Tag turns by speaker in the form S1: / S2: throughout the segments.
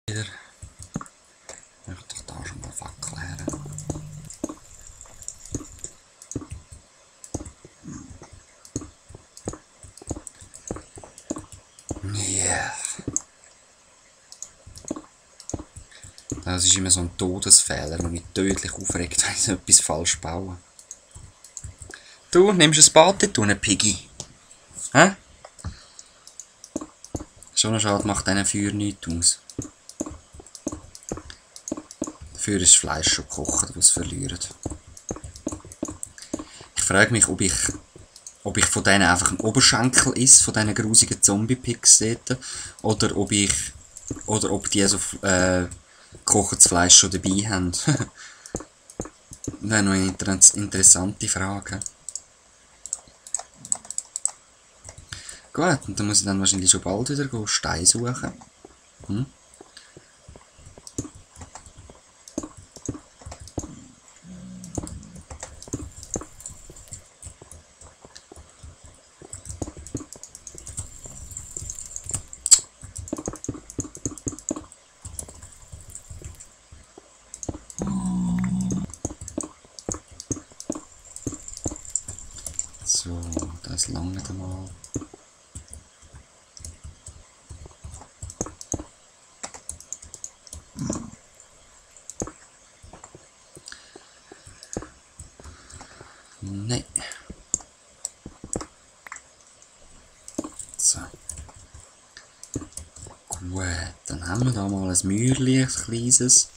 S1: Wieder. Ich möchte doch da schon mal Fackel her. Yeah. Das ist immer so ein Todesfehler, der mich tödlich aufregt, wenn ich etwas falsch baue. Du, nimmst du ein Bad tun, Piggy? Hä? Schon schade, macht diesen Feuer nichts aus. Dafür ist das Fleisch schon gekocht, das es verliert. Ich frage mich, ob ich von denen einfach einen Oberschenkel esse, von diesen grusigen Zombie-Pigs dort, oder ob die so gekochtes Fleisch schon dabei haben. Das wäre noch eine interessante Frage. Gut, und dann muss ich dann wahrscheinlich schon bald wieder gehen, Stein suchen. So, das langt einmal. Nein. So. Gut, dann haben wir da mal ein Mäuerchen, ein kleines.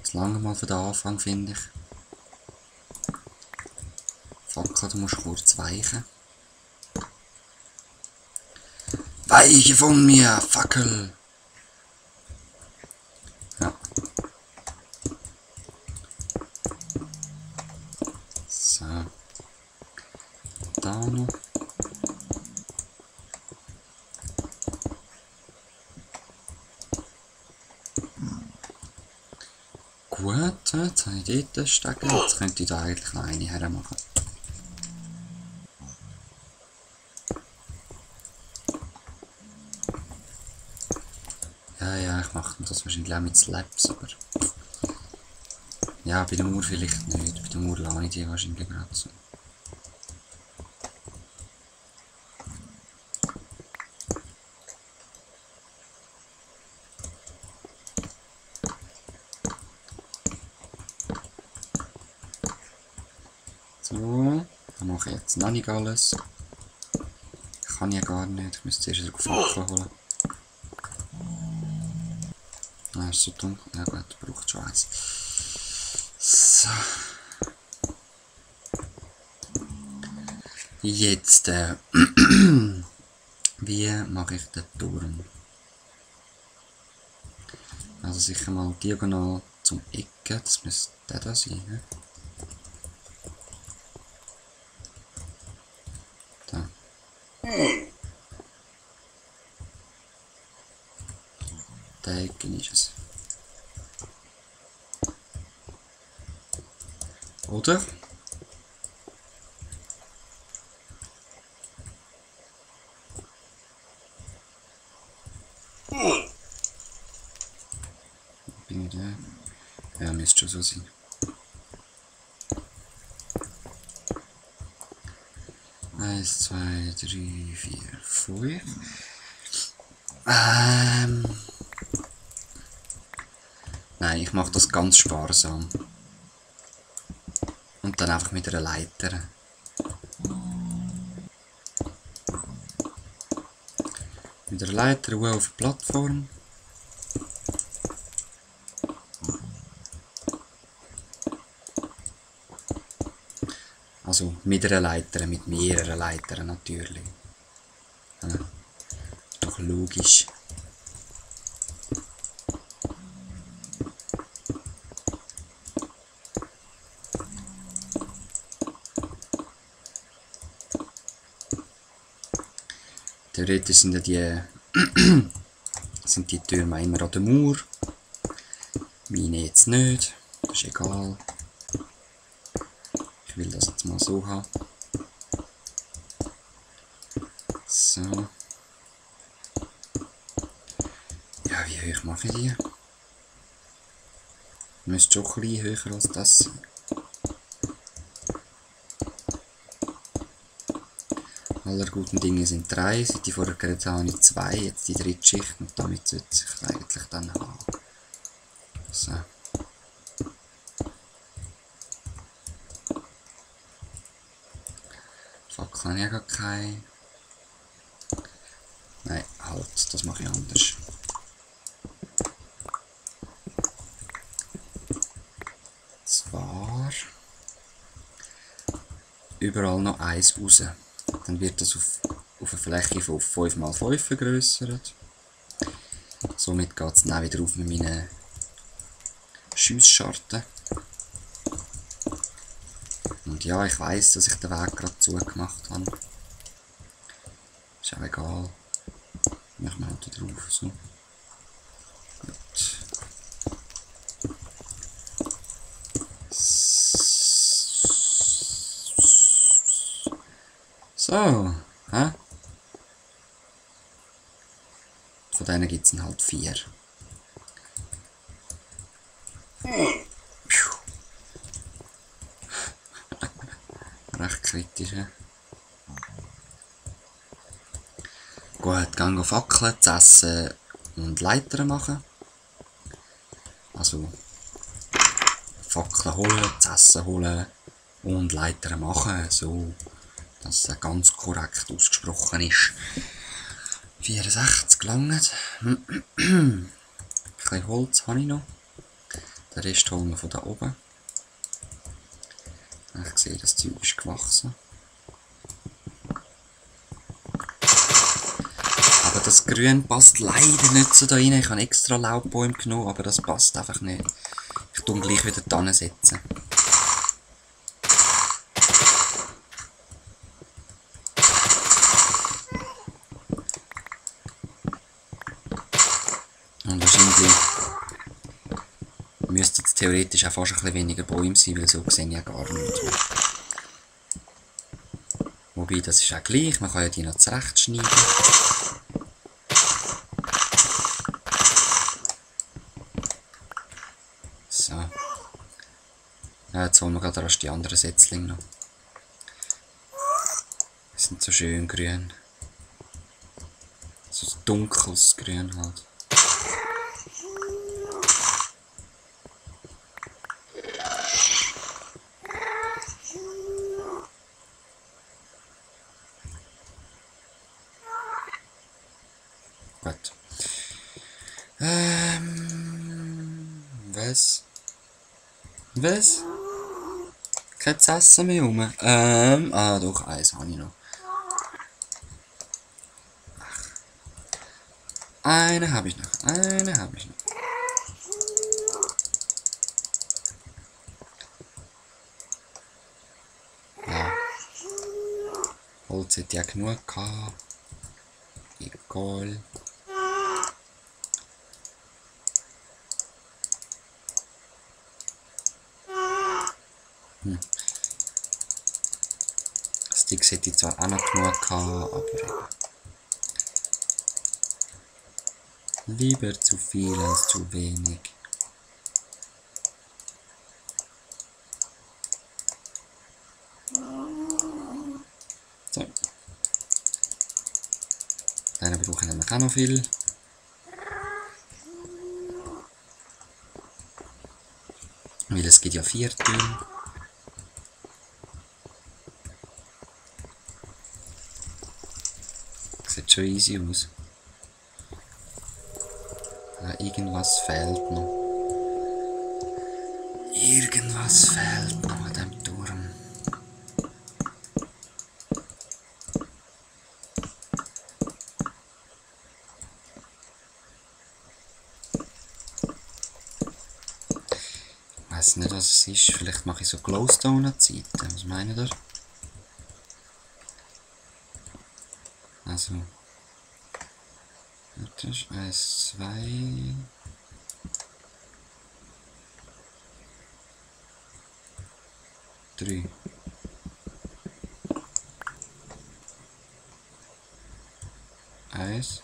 S1: Das lange mal für den Anfang, finde ich. Fackel, du musst kurz weichen. Weiche von mir, Fackel! Ja. So. Da noch. Gut, jetzt habe ich dort stecken. Jetzt könnte ich da eigentlich noch eine hermachen. Ja, ich mache das wahrscheinlich auch mit Slabs, aber... Ja, bei der Mauer vielleicht nicht. Bei der Mauer lasse ich die wahrscheinlich gerade so. So, dann mache ich jetzt noch nicht alles. Kann ich ja gar nicht. Ich müsste zuerst wieder Fackel holen. Ah, ist so dunkel. Ja gut, braucht schon eins. So. Jetzt, wie mache ich den Turm? Also sicher mal diagonal zum Ecken. Das müsste der da sein, ne? Da. Der Ecken ist es. Oder? Bin ich da? Ja, müsste schon so sein. Eins, zwei, drei, vier, fünf. Nein, ich mache das ganz sparsam. Und dann einfach mit einer Leiter. Mit einer Leiter auf die Plattform. Also mit einer Leiter, mit mehreren Leitern natürlich. Ja, ist doch logisch. Theoretisch sind ja die Türme immer an der Mauer. Meine jetzt nicht. Das ist egal. Ich will das jetzt mal so haben. So. Wie hoch mache ich die? Müsste schon ein bisschen höher als das sein. Aller guten Dinge sind 3, seit ich vorher geredet habe, habe ich 2, jetzt die dritte Schicht und damit sollte es sich eigentlich dann haben. So. Fackel habe ich gar keine. Nein, halt, das mache ich anders. Zwar überall noch eins raus. Dann wird das auf eine Fläche von 5×5 vergrößert. Somit geht es dann auch wieder auf mit meinen Schiessscharten. Und ja, ich weiss, dass ich den Weg gerade zugemacht habe. Ist auch egal. Machen wir halt drauf. So. Gut. So. Hä? Von denen gibt es halt 4. Recht kritisch, ja. Gut, gehen Fackeln, zu essen und Leitern machen. Also Fackeln holen, zu essen holen und Leitern machen, so dass es ganz korrekt ausgesprochen ist. 64 gelangt. Ein bisschen Holz habe ich noch. Den Rest holen wir von da oben. Ich sehe, das Zeug ist gewachsen. Aber das Grün passt leider nicht so da rein. Ich habe extra Laubbäume genommen, aber das passt einfach nicht. Ich tue gleich wieder da setzen. Und wahrscheinlich müsste es theoretisch auch fast ein bisschen weniger Bäume sein, weil so sehe ich ja gar nichts mehr. Wobei, das ist auch gleich, man kann ja die noch zurechtschneiden. So. Ja, jetzt holen wir gerade erst die anderen Setzlinge noch. Die sind so schön grün. So dunkles Grün halt. Gut. Was? Was? Kein Essen mehr rum. Doch, eins habe ich noch. Eine habe ich noch. Eine habe ich noch. Ja. Holz hätte ja genug gehabt. Egal. Sticks hätte ich zwar auch noch genug gehabt, aber eben. Lieber zu viel als zu wenig. So. Dann brauchen wir nämlich auch noch viel. Weil es gibt ja 4 Töne. Sieht schon easy aus. Irgendwas fehlt noch. Irgendwas fehlt noch an dem Turm. Ich weiß nicht, was es ist. Vielleicht mache ich so Glowstone-Zeiten. Was meint ihr? Also. Das ist 1, 2. Drei. Eins.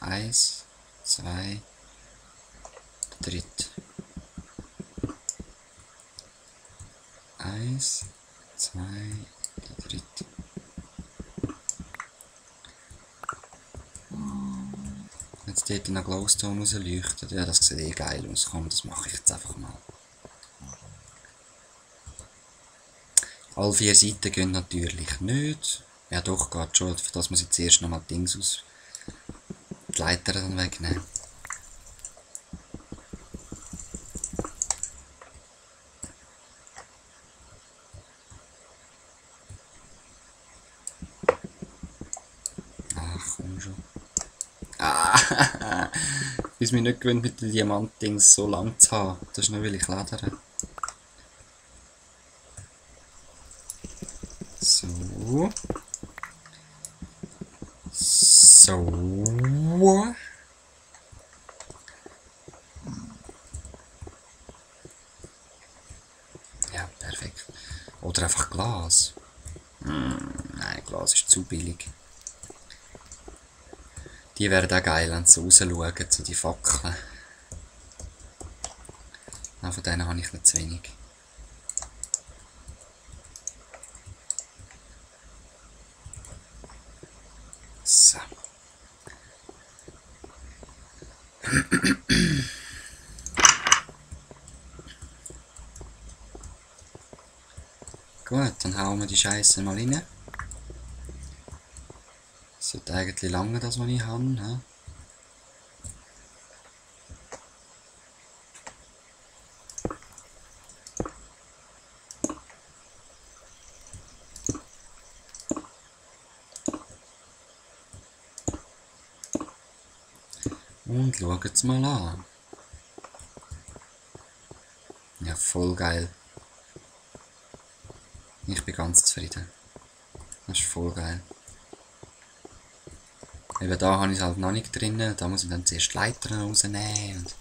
S1: 1, 2, der dritte. 1, 2, der dritte. Jetzt dort noch Glowstone rausleuchtet. Ja, das sieht eh geil aus. Komm, das mache ich jetzt einfach mal. Alle 4 Seiten gehen natürlich nicht. Ja doch, geht schon. Für das muss ich zuerst nochmal die Dings aus. Die Leiter dann wegnehmen. Ach, komm schon. Ah, bis mich nicht gewöhnt, mit den Diamant-Dings so lang zu haben. Das ist nur, weil ich ledere. So. So. Ja, perfekt. Oder einfach Glas. Nein, Glas ist zu billig. Die wären auch geil, wenn sie rausschauen, so die Fackeln. Aber von denen habe ich nicht zu wenig. So. Gut, dann hauen wir die Scheiße mal rein. Das sollte eigentlich lange, das was ich habe. He? Und schaut es mal an. Ja, voll geil. Ich bin ganz zufrieden. Das ist voll geil. Eben da habe ich es halt noch nicht drin. Da muss ich dann zuerst die Leiter rausnehmen. Und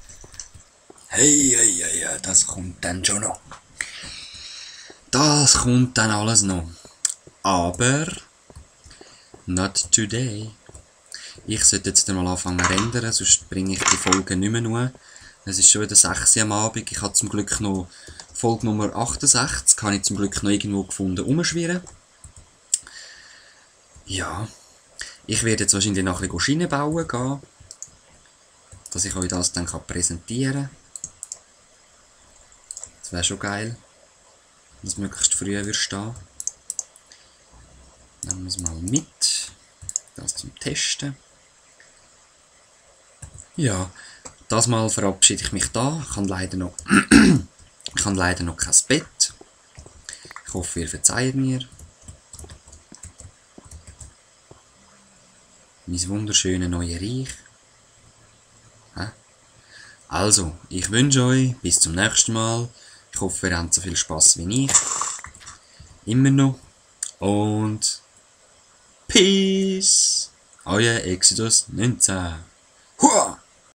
S1: hey, das kommt dann schon noch. Das kommt dann alles noch. Aber not today. Ich sollte jetzt mal anfangen zu rendern, sonst bringe ich die Folge nicht mehr nur. Es ist schon wieder 6 Uhr am Abend. Ich habe zum Glück noch Folge Nummer 68, habe ich zum Glück noch irgendwo gefunden, rumschwirren. Ja, ich werde jetzt wahrscheinlich noch ein bisschen Schienen bauen gehen, dass ich euch das dann präsentieren kann. Das wäre schon geil, wenn es möglichst früh würde stehen. Nehmen wir es mal mit, das zum Testen. Ja, das Mal verabschiede ich mich da. Ich habe leider noch kein Bett. Ich hoffe, ihr verzeiht mir. Mein wunderschönes neues Reich. Also, ich wünsche euch bis zum nächsten Mal. Ich hoffe, ihr habt so viel Spaß wie ich. Immer noch. Und Peace. Euer Exodus 19. Hua!